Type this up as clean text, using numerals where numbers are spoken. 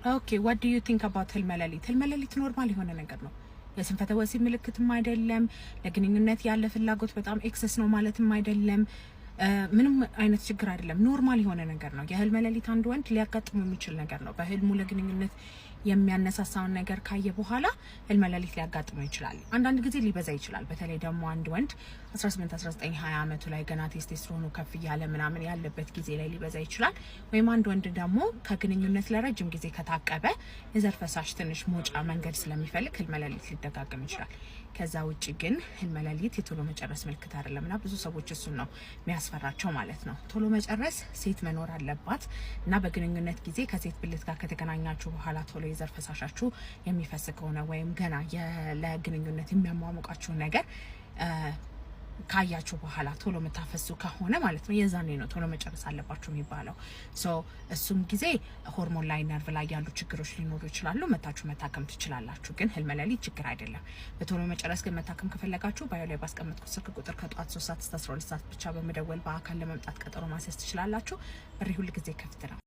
Okay, what do you think about ህልመ ሌሊት? ህልመ ሌሊት normal የሆነ ነገር ነው። የስንፈተ ወሲብ ምልክትም አይደለም። ለግንኙነት ያለ ፍላጎት በጣም excess ነው ማለትም አይደለም። ምንም አይነት ችግር አይደለም። Normal የሆነ ነገር ነው። የህልመ ሌሊት አንድ ወንድ ሊያጋጥሙ የሚችል ነገር ነው። በህልሙ ለግንኙነት የሚያነሳሳውን ነገር ካየ በኋላ ህልመ ሌሊት ሊያጋጥመው ይችላል። አንዳንድ ጊዜ ሊበዛ ይችላል። በተለይ ደግሞ አንድ ወንድ 18፣ 19፣ 20 ዓመቱ ላይ ገና ቴስቴስትሮኑ ከፍ እያለ ምናምን ያለበት ጊዜ ላይ ሊበዛ ይችላል። ወይም አንድ ወንድ ደግሞ ከግንኙነት ለረጅም ጊዜ ከታቀበ የዘር ፈሳሽ ትንሽ መውጫ መንገድ ስለሚፈልግ ህልመ ሌሊት ሊደጋገም ይችላል። ከዛ ውጭ ግን ህልመ ሌሊት የቶሎ መጨረስ ምልክት አይደለም እና ብዙ ሰዎች እሱን ነው የሚያስፈራቸው ማለት ነው። ቶሎ መጨረስ ሴት መኖር አለባት እና በግንኙነት ጊዜ ከሴት ብልት ጋር ከተገናኛችሁ በኋላ ቶሎ የዘር ፈሳሻችሁ የሚፈስ ከሆነ ወይም ገና ለግንኙነት የሚያሟሙቃችሁን ነገር ካያችሁ በኋላ ቶሎ የምታፈሱ ከሆነ ማለት ነው፣ የዛኔ ነው ቶሎ መጨረስ አለባችሁ የሚባለው። So እሱም ጊዜ ሆርሞን ላይ፣ ነርቭ ላይ ያሉ ችግሮች ሊኖሩ ይችላሉ። መታችሁ መታከም ትችላላችሁ። ግን ህልመ ሌሊት ችግር አይደለም። በቶሎ መጨረስ ግን መታከም ከፈለጋችሁ bio ላይ ባስቀመጥኩት ስልክ ቁጥር ከጠዋት 3 ሰዓት እስከ 12 ሰዓት ብቻ በመደወል በአካል ለመምጣት ቀጠሮ ማስያዝ ትችላላችሁ። በሬ ሁል ጊዜ ክፍት ነው።